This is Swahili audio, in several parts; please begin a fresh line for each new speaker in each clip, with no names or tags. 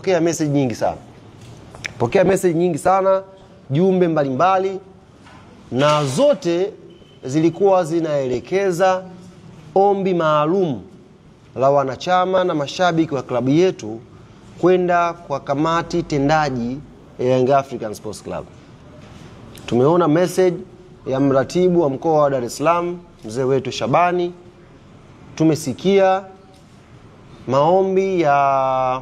Pokea message nyingi sana. Pokea message nyingi sana, jumbe mbalimbali, na zote zilikuwa zinaelekeza ombi maalum la wanachama na mashabiki wa klabu yetu kwenda kwa kamati tendaji ya Young African Sports Club. Tumeona message ya mratibu wa mkoa wa Dar es Salaam, mzee wetu Shabani. Tumesikia maombi ya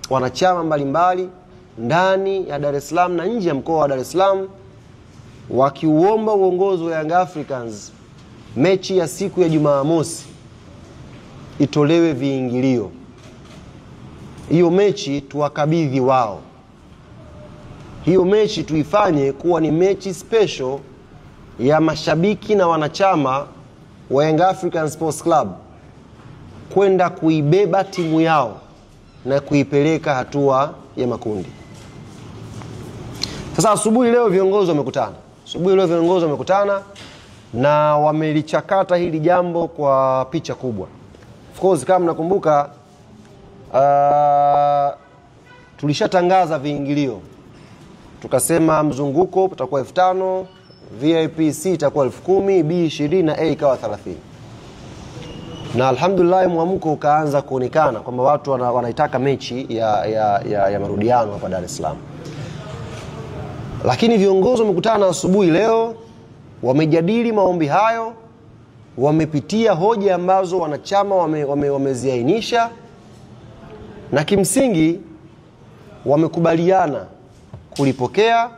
wanachama mbalimbali ndani ya Dar es Salaam na nje ya mkoa wa Dar es Salaam wakiuomba uongozi wa Young Africans mechi ya siku ya Jumamosi itolewe viingilio. Hiyo mechi tuwakabidhi wao. Hiyo mechi tuifanye kuwa ni mechi special ya mashabiki na wanachama wa Young African Sports Club kwenda kuibeba timu yao na kuipeleka hatua ya makundi. Sasa asubuhi leo viongozi wamekutana. Asubuhi leo viongozi wamekutana na wamelichakata hili jambo kwa picha kubwa. Of course kama mnakumbuka, tulishatangaza viingilio. Tukasema mzunguko utakuwa 5,000, VIP C itakuwa 10,000, B 20 na A ikawa 30. Na alhamdulillah mwamko ukaanza kuonekana kwamba watu wanaitaka mechi ya marudiano hapa Dar es Salaam. Lakini viongozi wamekutana asubuhi leo, wamejadili maombi hayo, wamepitia hoja ambazo wanachama wameziainisha, na kimsingi wamekubaliana kulipokea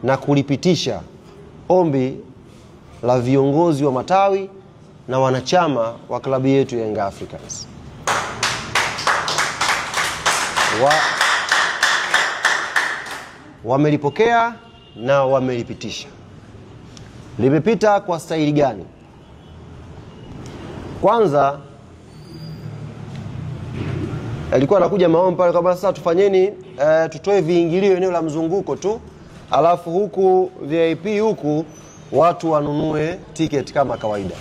na kulipitisha ombi la viongozi wa matawi na wanachama wa klabu yetu ya Young Africans. Wamelipokea na wamelipitisha. Limepita kwa staili gani? Kwanza alikuwa anakuja maombi pale kwamba sasa tufanyeni, tutoe viingilio eneo la mzunguko tu, alafu huku VIP huku watu wanunue ticket kama kawaida.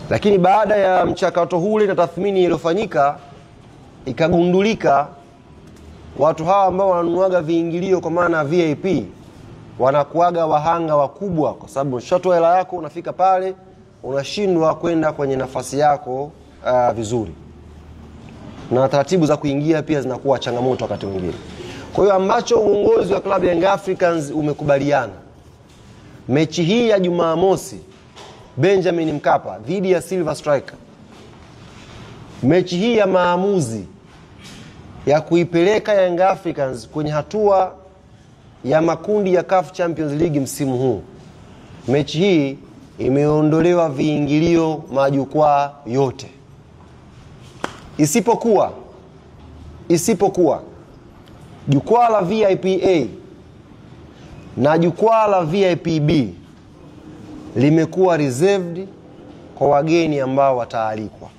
Lakini baada ya mchakato hule na tathmini iliyofanyika, ikagundulika watu hawa ambao wananunuaga viingilio kwa maana VIP wanakuaga wahanga wakubwa, kwa sababu ushatoa hela yako, unafika pale unashindwa kwenda kwenye nafasi yako vizuri, na taratibu za kuingia pia zinakuwa changamoto wakati mwingine. Kwa hiyo ambacho uongozi wa klabu ya Young Africans umekubaliana, mechi hii ya Jumamosi Benjamin Mkapa dhidi ya Silver Striker, mechi hii ya maamuzi ya kuipeleka Young Africans kwenye hatua ya makundi ya CAF Champions League msimu huu, mechi hii imeondolewa viingilio majukwaa yote, isipokuwa jukwaa la VIP A na jukwaa la VIP B limekuwa reserved kwa wageni ambao wataalikwa.